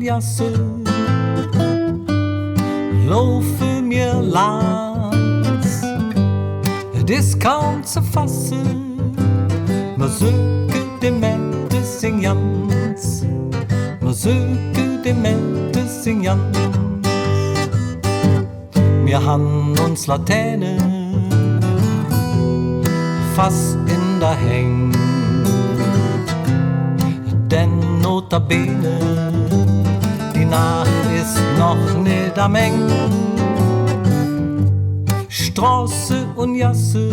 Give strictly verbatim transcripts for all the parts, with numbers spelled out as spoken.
Gasse laufe mer langs, et es kaum ze faaße, mer söke dem Mädche sing Gans, mer söke dem Mädche sing Gans. Mir han uns Laterne fass en der Häng, denn nota bene, die Naach es noch nit am Eng. Stroße un Gasse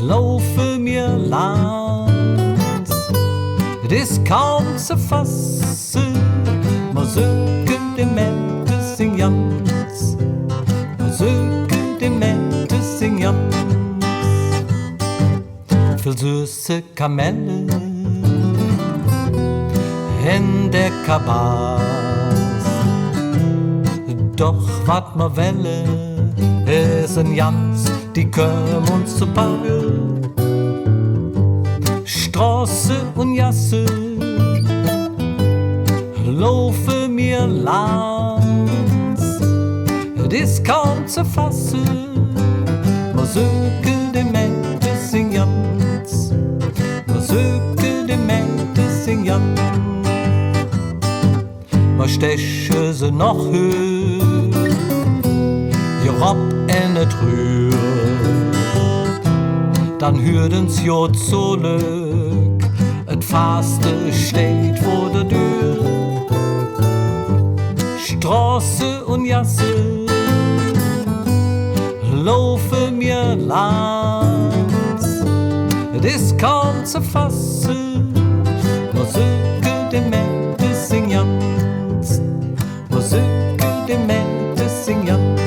laufe mer langs, et es kaum ze faaße, mer söke dem Mädche sing Gans, mer söke dem Mädche sing Gans. Vill söße Kamelle en der Kabass. Doch wat mer welle, es en Gans, die köm uns ze Pass. Stroße un Gasse laufe mer langs, et es kaum ze faaße, mer söke dem Mädche sing Gans, mer söke dem Mädche sing Gans. Mer steche se noch hööch, erop en et Rüür, dann hürt ens jo zolöck, et Faste steiht vör der Dür. Stroße un Gasse laufe mer langs, et es kaum ze faaße, mer söke dem Mädche sing Gans, mer söke dem Mädche sing Gans.